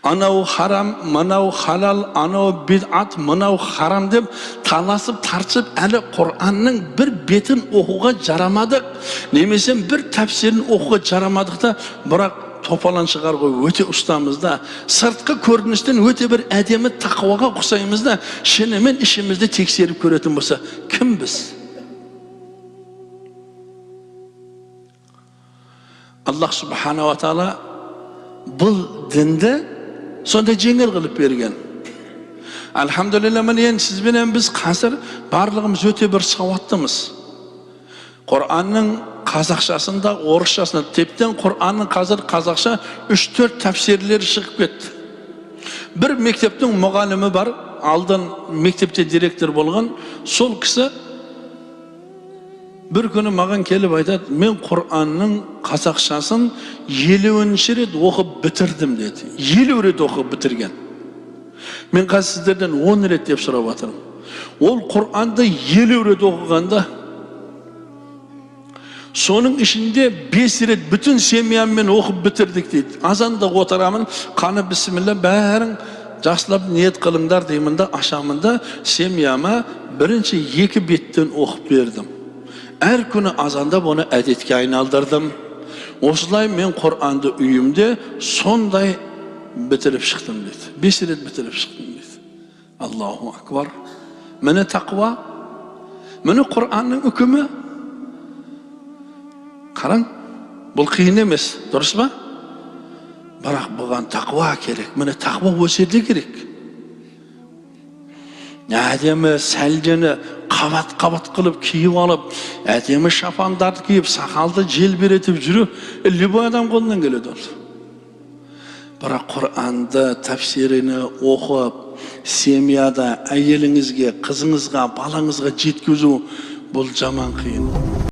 Анау харам, мынау халал, анау бидат, мынау харам деп таласып тартысып, әлі Құранның бір бетін оқуға жарамадық немесе бір тәпсірін оқуға жарамадық та, бірақ топалаң шығаруға өте ұстамыз да, сыртқы көріністен өте бір әдемі тақуаға ұқсаймыз да, шынымен ішімізді тексеріп көретін болса, кім біз? Аллах субханала тағала бұл дінді сондай жеңіл қылып берген. Альхамдулилля, міне, енді сізбенен біз қазір барлығымыз өте бір сауаттымыз. Құранның қазақшасында, орысшасында, тіптен Құранның қазір қазақша 3-4 тәпсірлері шығып кетті. Бір мектептің мұғалімі бар, алдын мектепте директор болған, сол кісі бір күні маған келіп айтады: «Мен Құранның қазақшасын 50-ші рет оқып бітірдім», – деді. 50 рет оқып бітірген. Мен қазір сіздерден 10 рет деп сұрап жатырмын. Ол Құранды 50 рет оқығанда, соның ішінде 5 рет бүтін семьяммен оқып бітірдік дейді. Азанда отырамын, қаны, бісміллә, бәрің жақсылап ниет қылыңдар деймін да, ашамын да, семьяма бірінші екі беттен оқып бердім. Әр күні азанда бұны әдетке айналдырдым. Осылай мен Құранды үйімде сондай бітіріп шықтым дейді. 5 рет бітіріп шықтым дейді. Аллаху акбар! Міне тақуа, міне Құранның үкімі. Қараң, бұл қиын емес, дұрыс па? Бірақ бұған тақуа керек. Міне, тақуа осы жерде керек. Әдемі сәлдені қабат қабат қылып киіп алып, әдемі шапандарды киіп, сақалды желбіретіп жүру любой адам қолынан келеді ол. Бірақ Құранды тәпсіріні оқып, семьяда әйеліңізге, қызыңызға, балаңызға жеткізу, бұл жаман қиын.